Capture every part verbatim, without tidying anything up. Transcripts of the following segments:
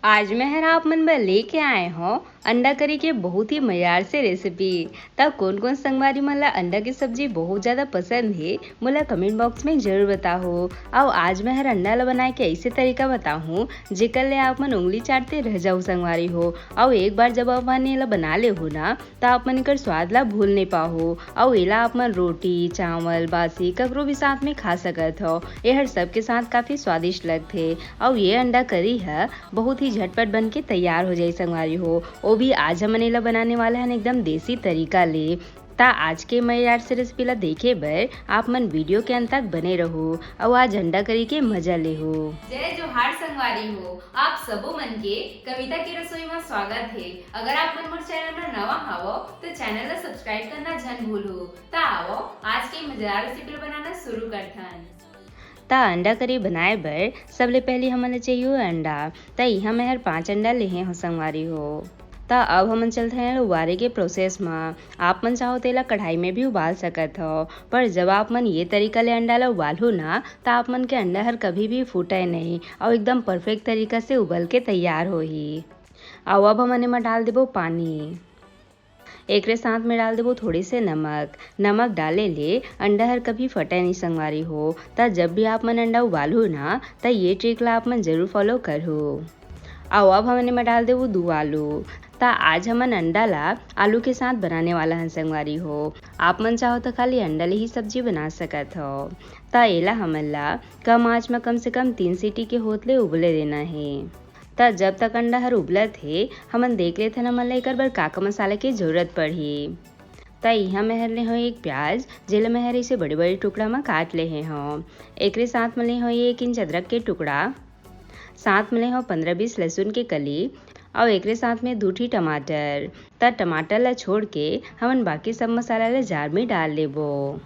आज मैं हर आप मन बर लेके आए हौं अंडा करी के बहुत ही मजेदार से रेसिपी। त कोन-कोन संगवारी मन ला अंडा के सब्जी बहुत ज्यादा पसंद हे, मोला कमेंट बॉक्स में जरूर बताहू। अउ आज मैं हर अंडा ला बनाए के ऐसे तरीका बताहूँ, जेकर ले आप मन उंगली चाटते रह जाहू संगवारी हो। अउ एक बार जब आप मन एला बना लेहू ना, त आप मन एकर स्वाद ला भूल नहीं पाहू। अउ एला आप मन रोटी, चावल, बासी, ककरो भी साथ में खा सकत हव। एहर सबके साथ काफी स्वादिष्ट लगथे। अउ ये अंडा करी ह बहुत ही झटपट बन के तैयार हो जाही संगवारी हो। ओ भी आज हमन एला बनाने वाला हन एकदम देसी तरीका ले। त आज के मजेदार से रेसिपी ला देखे बर आप मन वीडियो के अंत तक बने रहू अउ आज अंडा करी के मजा लेहू। जय जोहार संगवारी हो, आप सबो मन के कविता के रसोई में स्वागत हे। अगर आप मन मोर चैनल में नवा हवो तो चैनल ला सब्सक्राइब करना झन भूलहू। त आवो आज के मजेदार रेसिपी ला बनाना शुरू करथन। त अंडा करी बनाए बर सबले पहली हमन ला चाहिए अंडा। त इहाँ मैं हर पाँच अंडा लेहे हौं संगवारी हो। त अब हमन चलथन एला उबारे के प्रोसेस म। आप मन चाहो त एला कढ़ाई में भी उबाल सकत हव, पर जब आप मन ये तरीका ले अंडा ला उबालहू ना, त आप मन के अंडा हर कभी भी फूटे नहीं अउ एकदम परफेक्ट तरीका से उबल के तैयार होही। अउ अब हमन एमा डाल देबो पानी। एकरे साथ में डाल देबो थोड़े से नमक। नमक डाले ले अंडा हर कभी फटे नहीं संगवारी हो। त जब भी आप मन अंडा उबालहू ना, त ये ट्रिक ला आप मन जरूर फॉलो करहू। अउ अब हमन एमा डाल देबो दू आलू। त आज हमन अंडा ला आलू के साथ बनाने वाला हन संगवारी हो। आप मन चाहो त खाली अंडा ले ही सब्जी बना सकत हव। त एला हमन ला कम आंच म कम से कम तीन सीटी के होत ले उबले देना हे। त जब तक अंडा हर उबलत हे, हमन देख लेथन हमन ला एकर बर का का मसाला के जरूरत पड़ही। त इहाँ मैं हर ले हौं एक प्याज, जेला मैं हर इसे बड़े-बड़े टुकड़ा म काट लेहे हौं। एकरे साथ म ले हौं एक इंच अदरक के टुकड़ा, साथ म ले हौं पन्द्रह बीस लहसुन के कली अउ एकरे साथ में दू ठी टमाटर। त टमाटर ला छोड़ के हमन बाकी सब मसाला ला जार में डाल लेबो।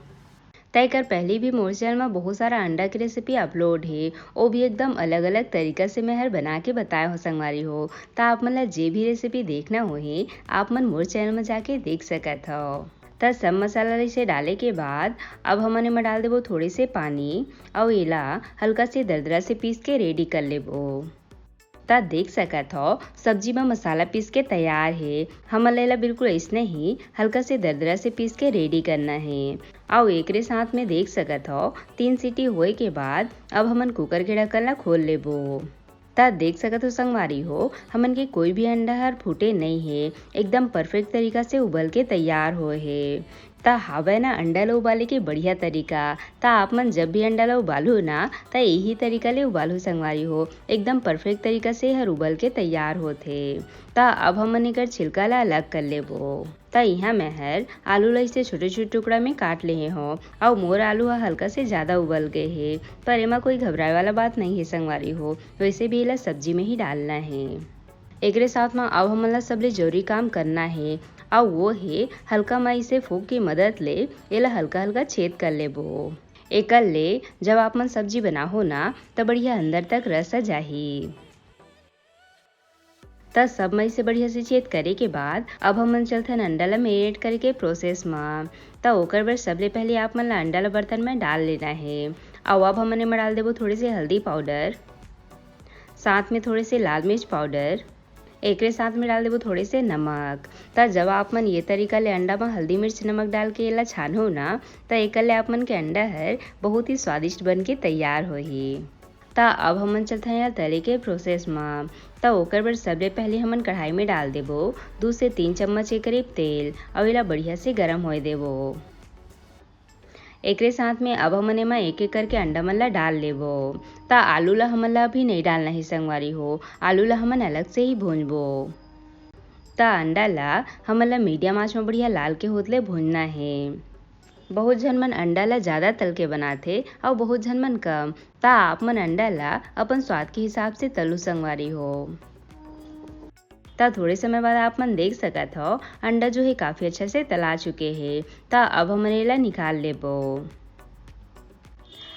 त एकर पहले भी मोर चैनल म बहुत सारा अंडा के रेसिपी अपलोड हे, ओ भी एकदम अलग-अलग तरीका से मैं हर बना के बताए हौं संगवारी हो। त आप मन ला जे भी रेसिपी देखना होही, आप मन मोर चैनल म जाके देख सकत हव। त सब मसाला ला इसे डाले के बाद अब हमन एमा डाल देबो थोड़े से पानी अउ एला हल्का से दरदरा से पीस के रेडी कर लेबो। त देख सकत हव, सब्जी म मसाला पीस के तैयार हे। हमन ला एला बिल्कुल अइसने ही हल्का से दरदरा से पीस के रेडी करना हे। अउ एकरे साथ में देख सकत हव, तीन सीटी होए के बाद अब हमन कुकर के ढक्कन ला खोल लेबो। त देख सकत हव संगवारी हो, हमन के कोई भी अंडा हर फूटे नइ हे, एकदम परफेक्ट तरीका से उबल के तैयार होए हे। त हावय ना अंडा ल उबाले के बढ़िया तरीका। त आप मन जब भी अंडा ल उबालहू ना, त यही तरीका ले उबालहू संगवारी हो, एकदम परफेक्ट तरीका से हर उबल के तैयार होथे। त अब हमन एकर छिलका ल अलग कर लेबो। त इहाँ मैं हर आलू ल इसे छोटे-छोटे टुकड़ा में काट लेहे हौं, अउ मोर आलू ह हल्का से ज्यादा उबल गए हे, पर एमा कोई घबराए वाला बात नइ हे संगवारी हो, वैसे भी एला सब्जी में ही डालना हे। एकरे साथ म अब हमन ला सबले जरूरी काम करना हे, अउ वो हे हल्का म इसे फोक के मदद ले एला हल्का-हल्का छेद कर लेबो। एकर ले जब आप मन सब्जी बनाहो ना, त बढ़िया अंदर तक रस आ जाही। त सब म इसे बढ़िया से छेद करे के बाद अब हमन चलथन अंडा ला मैरिनेट करे के प्रोसेस म। त ओकर बर सबले पहले आप मन ला अंडा ला बर्तन में डाल लेना हे। अउ अब हमन एमा डाल देबो थोड़े से हल्दी पाउडर, साथ में थोड़े से लाल मिर्च पाउडर, एकरे साथ में डाल देबो थोड़े से नमक। त जब आप मन ये तरीका ले अंडा म हल्दी मिर्च नमक डाल के एला छानहो ना, त एकर ले आप मन के अंडा हर बहुत ही स्वादिष्ट बन के तैयार होही। त अब हमन चलथन एला तले के प्रोसेस म। त ओकर बर सबले पहले हमन कढ़ाई में डाल देबो दू से तीन चम्मच के करीब तेल, अउ एला बढ़िया से गरम होए देबो। एकरे साथ में अब हमन एमा एक-एक करके अंडा मन ला डाल लेबो। त आलू ला हमन ला अभी नइ डालना हे संगवारी हो, आलू ला हमन अलग से ही भूंजबो। त अंडा ला हमन ला मीडियम आंच म बढ़िया लाल के होत ले भूंजना हे। बहुत झन मन अंडा ला ज्यादा तल के बनाथे अउ बहुत झन मन कम। त आप मन अंडा ला अपन स्वाद के हिसाब से तलू संगवारी हो। त थोड़े समय बाद आप मन देख सकत हव, अंडा जो हे काफी अच्छा से तला चुके हे। त अब हमन एला निकाल लेबो।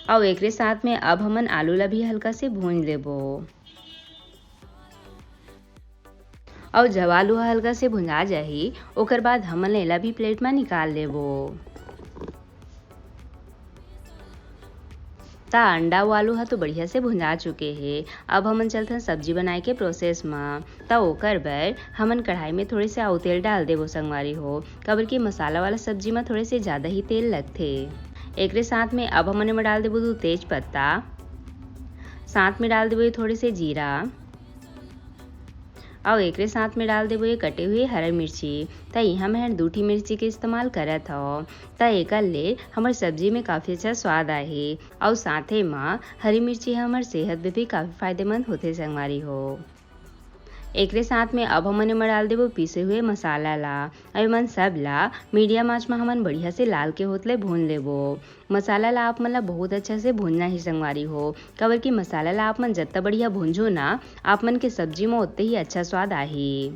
अउ एकरे साथ में अब हमन आलू ला भी हल्का से भूंज लेबो। अउ जब आलू ह हल्का से भुंजा जाही, ओकर बाद हमन एला भी प्लेट म निकाल लेबो। त त अंडा अउ आलू ह तो बढ़िया से भुंजा चुके हे। अब हमन चलथन सब्जी बनाए के प्रोसेस म। त ओकर बर हमन कढ़ाई में थोड़े से अउ तेल डाल देबो संगवारी हो, काबर कि मसाला वाला सब्जी म थोड़े से ज्यादा ही तेल लगथे। एकरे साथ में अब हमन एमा डाल देबो दू तेज पत्ता, साथ में डाल देबो ये थोड़े से जीरा, अउ एकरे साथ में डाल देबो ये कटे हुए हरा मिर्ची। त इहाँ मैं हर दू ठी मिर्ची के इस्तेमाल करत हव, त एकर ले हमर सब्जी में काफी अच्छा स्वाद आही। अउ साथे म हरी मिर्ची ह हमर सेहत में भी काफी फायदेमंद होथे संगवारी हो। एकरे साथ में अब हमन एमा डाल देबो पीसे हुए मसाला ला। अब एमन सब ला मीडियम आंच म हमन बढ़िया से लाल के होत ले भून लेबो। मसाला ला आप मन ला बहुत अच्छा से भूनना ही संगवारी हो, काबर कि मसाला ला आप मन जत्ता बढ़िया भूंजो ना, आप मन के सब्जी म ओत्ते ही अच्छा स्वाद आही।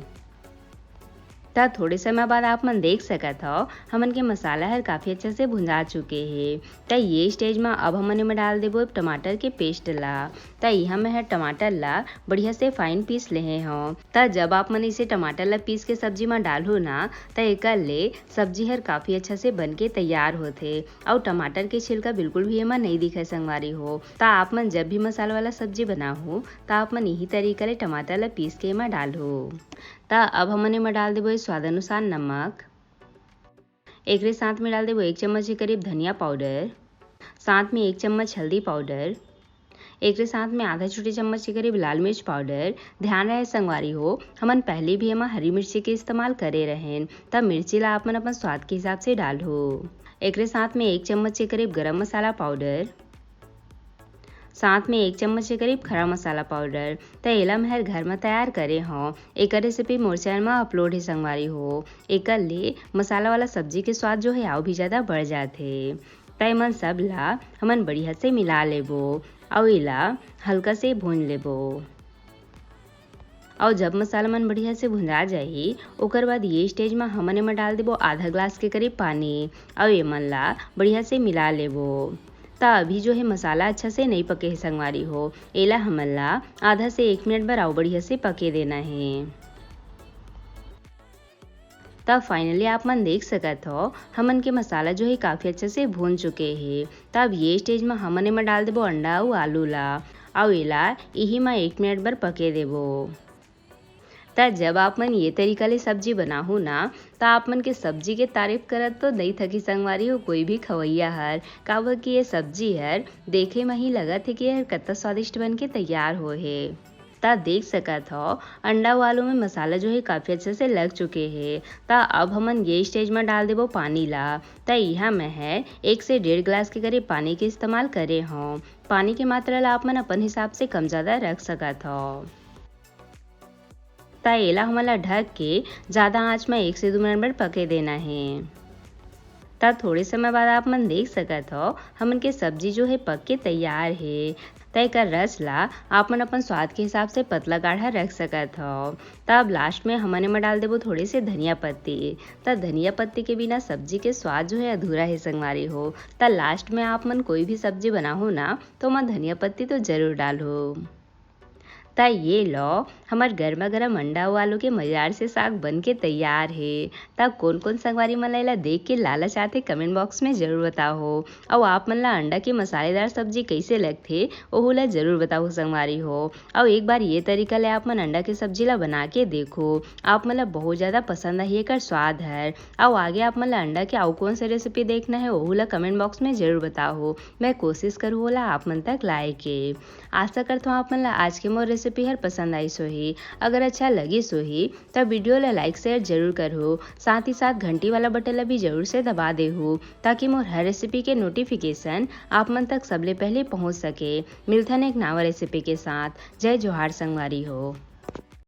त थोड़े समय बाद आप मन देख सकत हव, हमन के मसाला हर काफी अच्छा से भुंजा चुके हे। त ये स्टेज म अब हमन एमा डाल देबो टमाटर के पेस्ट ला। त इहाँ मैं ह टमाटर ला बढ़िया से फाइन पीस लेहे हव। त जब आप मन इसे टमाटर ला पीस के सब्जी म डालहू ना, त एकर ले सब्जी हर काफी अच्छा से बन के तैयार होथे। अउ टमाटर के छिलका बिल्कुल भी एमा नइ दिखे संगवारी हो। त आप मन जब भी मसाला वाला सब्जी बनाहू, त आप मन इही तरीका ले टमाटर ला पीस के एमा डालहू। त अब हमन एमा डाल देबो ये स्वाद अनुसार नमक। एकरे साथ में डाल देबो एक चम्मच के करीब धनिया पाउडर, साथ में एक चम्मच हल्दी पाउडर, एकरे साथ में आधा छोटे चम्मच के करीब लाल मिर्च पाउडर। ध्यान रहे संगवारी हो, हमन पहले भी एमा हरी मिर्ची के इस्तेमाल करे रहेन, त मिर्ची ला आप मन अपन स्वाद के हिसाब से डालहू। एकरे साथ में एक चम्मच के करीब गरम मसाला पाउडर, साथ में एक चम्मच के करीब खड़ा मसाला पाउडर। त एला मैं हर घर म तैयार करे हव। एकर रेसिपी मोर चैनल म अपलोड हे संगवारी हो। एकर ले मसाला वाला सब्जी के स्वाद जो हे अउ भी ज्यादा बढ़ जाथे। त एमन सब ला हमन बढ़िया से मिला लेबो अउ एला हल्का से भून लेबो। अउ जब मसाला मन बढ़िया से भुंजा जाही, ओकर बाद ये स्टेज म हमन एमा डाल देबो आधा ग्लास के करीब पानी अउ एमन ला बढ़िया से मिला लेबो। त अभी जो हे मसाला अच्छा से नइ पके हे संगवारी हो, एला हमन ला आधा से एक मिनट बर अउ बढ़िया से पके देना हे। त फाइनली आप मन देख सकत हव, हमन के मसाला जो हे काफी अच्छा से भून चुके हे। त अब ये स्टेज म हमन एमा डाल देबो अंडा अउ आलू ला, अउ एला इही म एक मिनट बर पके देबो। त जब आप मन ये तरीका ले सब्जी बनाहू ना, त आप मन के सब्जी के तारीफ करत तो नइ थकी संगवारी हो कोई भी खवैया हर, काबर कि ये सब्जी हर देखे म ही लगत हे कि ये हर कत्ता स्वादिष्ट बन के तैयार होए हे। त देख सकत हव, अंडा अउ आलू में मसाला जो हे काफी अच्छे से लग चुके हे। त अब हमन ये स्टेज म डाल देबो पानी ला। त इहाँ मैं ह एक से डेढ़ गिलास के करीब पानी के इस्तेमाल करे हव। पानी के मात्रा ला आप मन अपन हिसाब से कम ज्यादा रख सकत हव। त एला हमन ला ढक के ज्यादा आंच म एक से दू मिनट बर पके देना हे। त थोड़े समय बाद आप मन देख सकत हव, हमन के सब्जी जो हे पक के तैयार हे। त एकर रस ला आप मन अपन स्वाद के हिसाब से पतला गाढ़ा रख सकत हव। त अब लास्ट में हमन एमा डाल देबो थोड़े से धनिया पत्ती। त धनिया पत्ती के बिना सब्जी के स्वाद जो हे अधूरा हे संगवारी हो। त लास्ट में आप मन कोई भी सब्जी बनाहू ना, तो ओमा धनिया पत्ती तो जरूर डालहू। त ये लो, हमर गरमा गरम अंडा अउ आलू के मजेदार से साग बन के तैयार हे। त कोन कोन संगवारी मन ला एला देख के लालच आथे, कमेंट बॉक्स में जरूर बताओ। अउ आप मन ला अंडा के मसालेदार सब्जी कइसे लगथे, ओहू ला जरूर बताओ संगवारी हो। अउ एक बार ये तरीका ले आप मन अंडा के सब्जी ला बना के देखो, आप मन ला बहुत ज्यादा पसंद आही एकर स्वाद हर। अउ आगे आप मन ला अंडा के अउ कौन से रेसिपी देखना हे, ओहू ला कमेंट बॉक्स में जरूर बताओ, मैं कोशिश करहूँ ओला आप मन तक लाए के। आशा करत हूँ आप मन ला आज के मोर रेसिपी हर पसंद आइस होही। अगर अच्छा लगिस होही, त वीडियो ला लाइक शेयर जरूर करहू, साथ ही साथ घंटी वाला बटन ला भी जरूर से दबा देहू, ताकि मोर हर रेसिपी के नोटिफिकेशन आप मन तक सबले पहले पहुँच सके। मिलथन एक नवा रेसिपी के साथ। जय जोहार संगवारी हो।